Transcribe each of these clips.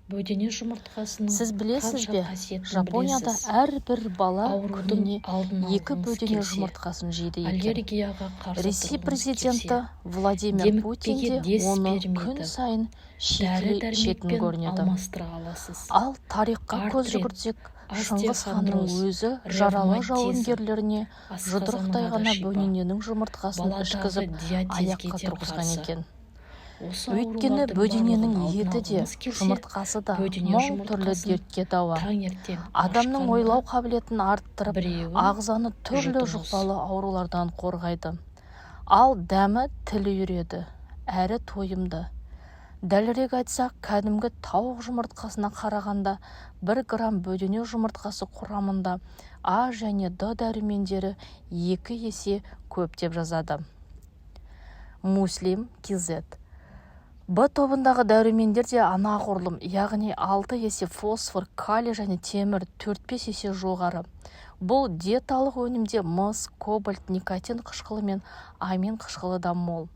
Бөдене жұмыртқасының Сіз білесіз қанша бе, қасиетін Жапонияда білесіз. Әрбір бала Аурудың күніне алдын екі алғыңыз бөдене келсе, жұмыртқасын жейді екен. аллергияға қарсы Ресей тұрғыңыз президенті келсе, Владимир Путин демікпеге де дес оны күн бермейді. сайын шикілей ішетін Дәрі-дәрмекпен көрінеді. алмастыра аласыз. Ал тарихқа көз Артрит, жүгіртсек, Шыңғыс ханның остеохондроз, өзі жаралы ревматизм, жауынгерлеріне жұдырықтай асқазанға да ғана шипа. бөдененің жұмыртқасын Баладағы ішкізіп, диатезге аяққа де тұрғызған қарсы. екен. Осы Өйткені аурулардың бөдененің барлығын алдын еті де, алғыңыз келсе, жұмыртқасы да бөдене мың түрлі жұмыртқасын дертке дауа. таңертең аш Адамның қарынға ойлау қабілетін арттырып, біреуін ағзаны түрлі жұтыңыз. жұқпалы аурулардан қорғайды. Ал дәмі тіл үйіреді, әрі тойымды. Дәлірек айтсақ, кәдімгі тауық жұмыртқасына қарағанда 1 грамм бөдене жұмыртқасы құрамында А және Д дәрумендері 2 есе көп, деп жазады Муслим kz. Б тобындағы дәрумендер де анағұрлым, яғни 6 есе, фосфор, калий және темір 4-5 есе жоғары. Бұл диеталық өнімде мыс, кобальт, никотин қышқылы мен амин қышқылы да мол.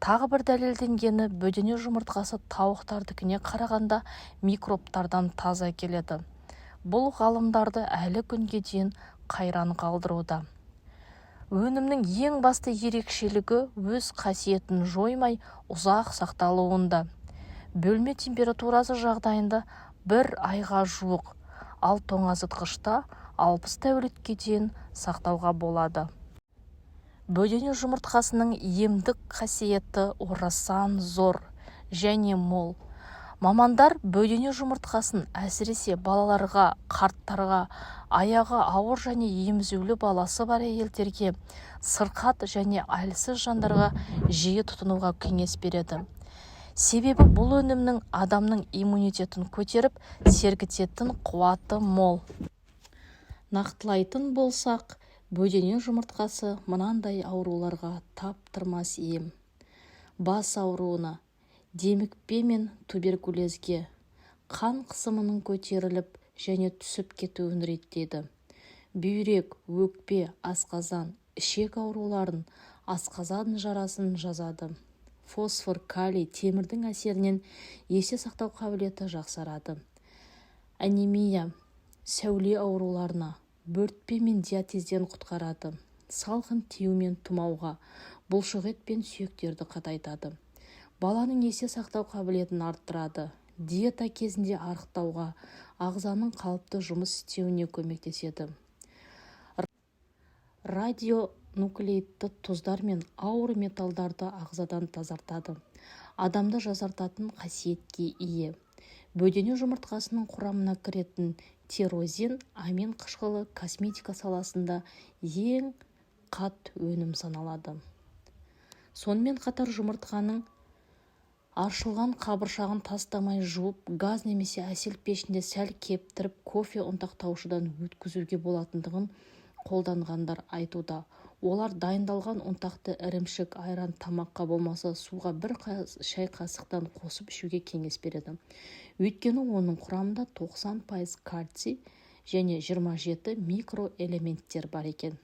Тағы бір дәлелденгені: бөдене жұмыртқасы тауықтардікіне қарағанда микробтардан таза келеді. Бұл ғалымдарды әлі күнге дейін қайран қалдыруда. Өнімнің ең басты ерекшелігі өз қасиетін жоймай ұзақ сақталуында. Бөлме температурасы жағдайында бір айға жуық, ал тоңазытқышта 60 тәулікке дейін сақтауға болады. Бөдене жұмыртқасының емдік қасиеті орасан зор және мол. Мамандар бөдене жұмыртқасын әсіресе балаларға, қарттарға, аяғы ауыр және емізулі баласы бар әйелдерге, сырқат және әлсіз жандарға жиі тұтынуға кеңес береді. Себебі бұл өнімнің адамның иммунитетін көтеріп, сергітетін қуаты мол. Нақтылайтын болсақ, бөдене жұмыртқасы мынандай ауруларға таптырмас ем: бас ауруына, демікпе мен туберкулезге, қан қысымының көтеріліп және түсіп кетуін реттейді, бүйрек, өкпе, асқазан, ішек ауруларын, асқазан жарасын жазады, фосфор, калий, темірдің әсерінен есте сақтау қабілеті жақсарады, анемия, сәуле ауруларына, бөртпе мен диатезден құтқарады, салқын тию мен тұмауға, бұлшықет пен сүйектерді қатайтады, баланың есте сақтау қабілетін арттырады, диета кезінде арықтауға, ағзаның қалыпты жұмыс істеуіне көмектеседі, радионуклеидті тұздар мен ауыр металдарды ағзадан тазартады, адамды жасартатын қасиетке ие. Бөдене жұмыртқасының құрамына кіретін тирозин амин қышқылы косметика саласында ең қат өнім саналады. Сонымен қатар жұмыртқаның аршылған қабыршағын тастамай жуып, газ немесе әсел пешінде сәл кептіріп, кофе ұнтақтаушыдан өткізуге болатындығын қолданғандар айтуда. Олар дайындалған ұнтақты ірімшік, айран, тамаққа, болмаса суға бір шай қасықтан қосып ішуге кеңес береді. Өйткені оның құрамында 90% кальций және 27 микроэлементтер бар екен.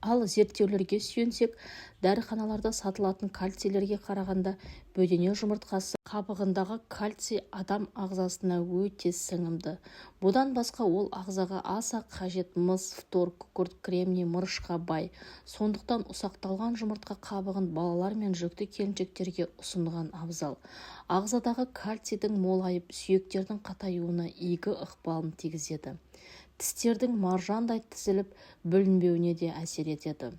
Ал зерттеулерге сүйенсек, дәріханаларда сатылатын кальцийлерге қарағанда бөдене жұмыртқасы қабығындағы кальций адам ағзасына өте сіңімді. Бұдан басқа ол ағзаға аса қажет мыс, фтор, күкірт, кремний, мырышқа бай. Сондықтан ұсақталған жұмыртқа қабығын балалар мен жүкті келіншектерге ұсынған абзал. Ағзадағы кальцийдің молайып, сүйектердің қатаюына игі ықпалын тигізеді, тістердің маржандай тізіліп, бүлінбеуіне де әсер етеді.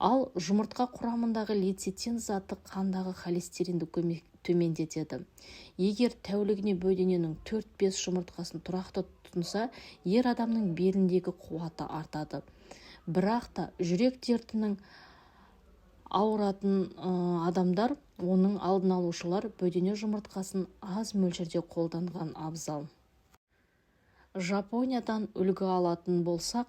Ал жұмыртқа құрамындағы лецитин заты қандағы холестеринді төмендетеді. Егер тәулігіне бөдененің 4-5 жұмыртқасын тұрақты тұтынса, ер адамның беліндегі қуаты артады. Бірақ та жүрек дертінің ауыратын адамдар, оның алдын алушылар бөдене жұмыртқасын аз мөлшерде қолданған абзал. Жапониядан үлгі алатын болсақ,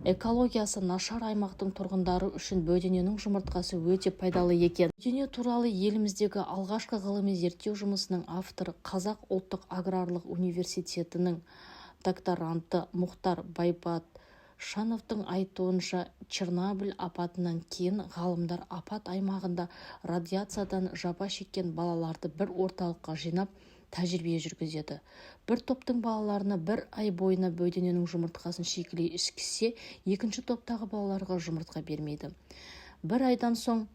экологиясы нашар аймақтың тұрғындары үшін бөдененің жұмыртқасы өте пайдалы екен. Бөдене туралы еліміздегі алғашқы ғылыми зерттеу жұмысының авторы, Қазақ ұлттық аграрлық университетінің докторанты Мұхтар Байбатшановтың айтуынша, Чернобыль апатынан кейін ғалымдар апат аймағында радиациядан жапа шеккен балаларды бір орталыққа жинап, Тәжірибе жүргізеді. Бір топтың балаларына бір ай бойына бөдененің жұмыртқасын шикілей ішкізсе, екінші топтағы балаларға жұмыртқа бермейді. Бір айдан соң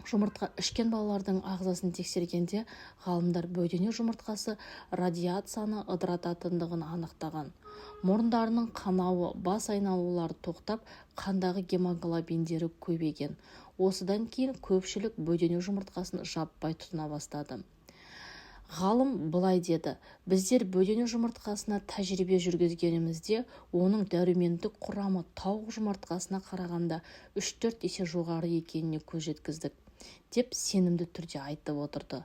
жұмыртқа ішкен балалардың ағзасын тексергенде, ғалымдар бөдене жұмыртқасы радиацияны ыдырататындығын анықтаған. Мұрындарының қанауы, бас айналулары тоқтап, қандағы гемоглобиндері көбейген. Осыдан кейін көпшілік бөдене жұмыртқасын жаппай тұтына бастады. Ғалым былай деді: «Біздер бөдене жұмыртқасына тәжірибе жүргізгенімізде, оның дәрумендік құрамы тауық жұмыртқасына қарағанда 3-4 есе жоғары екеніне көз жеткіздік», – деп сенімді түрде айтып отырды.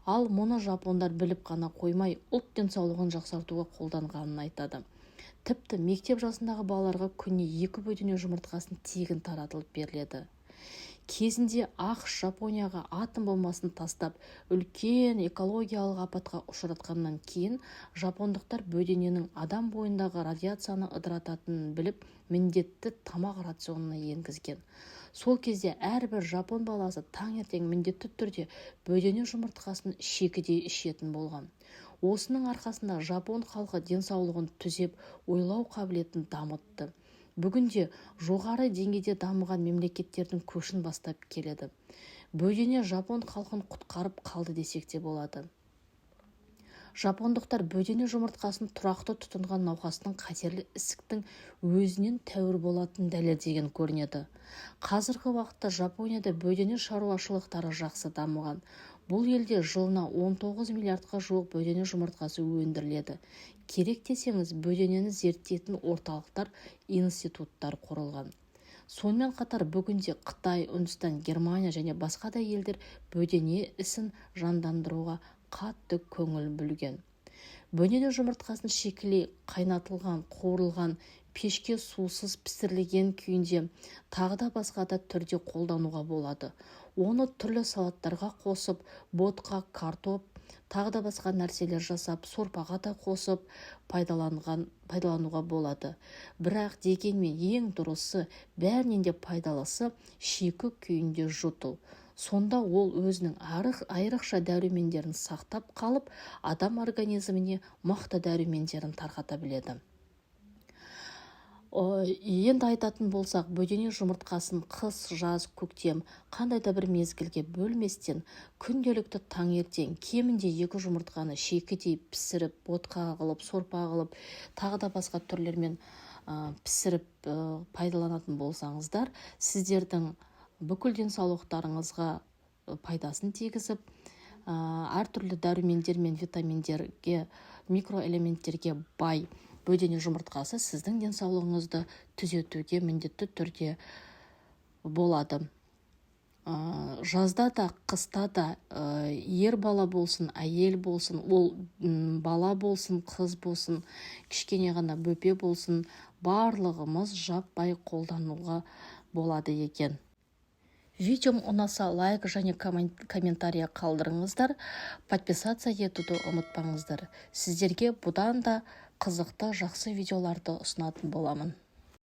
Ал мұны жапондар біліп қана қоймай, ұлт денсаулығын жақсартуға қолданғанын айтады. Тіпті мектеп жасындағы балаларға күніне екі бөдене жұмыртқасын тегін таратылып беріледі. Кезінде АҚШ Жапонияға атом бомбасын тастап, үлкен экологиялық апатқа ұшыратқаннан кейін, жапондықтар бөдененің адам бойындағы радиацияны ыдырататынын біліп, міндетті тамақ рационына енгізген. Сол кезде әрбір жапон баласы таңертең міндетті түрде бөдене жұмыртқасын шекідей ішетін болған. Осының арқасында жапон халқы денсаулығын түзеп, ойлау қабілетін дамытты. Бүгінде жоғары деңгейде дамыған мемлекеттердің көшін бастап келеді. Бөдене жапон халқын құтқарып қалды десек те болады. Жапондықтар бөдене жұмыртқасын тұрақты тұтынған науқастың қатерлі ісіктің өзінен тәуір болатынын дәлелдеген көрінеді. Қазіргі уақытта Жапонияда бөдене шаруашылықтары жақсы дамыған. Бұл елде жылына 19 миллиардқа жуық бөдене жұмыртқасы өндіріледі. Керек десеңіз, бөденені зерттейтін орталықтар, институттар құрылған. Сонымен қатар бүгінде Қытай, Үндістан, Германия және басқа да елдер бөдене ісін жандандыруға қатты көңіл бөлген. Бөдене жұмыртқасын шикілей, қайнатылған, қуырылған, пешке сусыз пісірілген күйінде, тағы да басқа да түрде қолдануға болады. Оны түрлі салаттарға қосып, ботқа, картоп, тағы да басқа нәрселер жасап, сорпаға да қосып пайдалануға болады. Бірақ дегенмен ең дұрысы, бәрінен де пайдалысы – шикі күйінде жұту. Сонда ол өзінің айрықша дәрумендерін сақтап қалып, адам организміне мықты дәрумендерін тарқата біледі. Енді айтатын болсақ, бөдене жұмыртқасын қыс, жаз, көктем, қандай да бір мезгілге бөлместен, күнделікті таңертең кемінде екі жұмыртқаны шикідей пісіріп, ботқа қылып, сорпа қылып, тағы да басқа түрлермен пісіріп пайдаланатын болсаңыздар, сіздердің бүкіл денсаулықтарыңызға пайдасын тигізіп, әртүрлі дәрумендер мен витаминдерге, микроэлементтерге бай бөдене жұмыртқасы сіздің денсаулығыңызды түзетуге міндетті түрде болады. Жазда да, қыста да, ер бала болсын, әйел болсын, ол бала болсын, қыз болсын, кішкене ғана бөпе болсын, барлығымыз жаппай қолдануға болады екен. Видеом ұнаса, лайк және комментарий қалдырыңыздар, подписаться етуді ұмытпаңыздар. Сіздерге бұдан да қызықты, жақсы видеоларды ұсынатын боламын.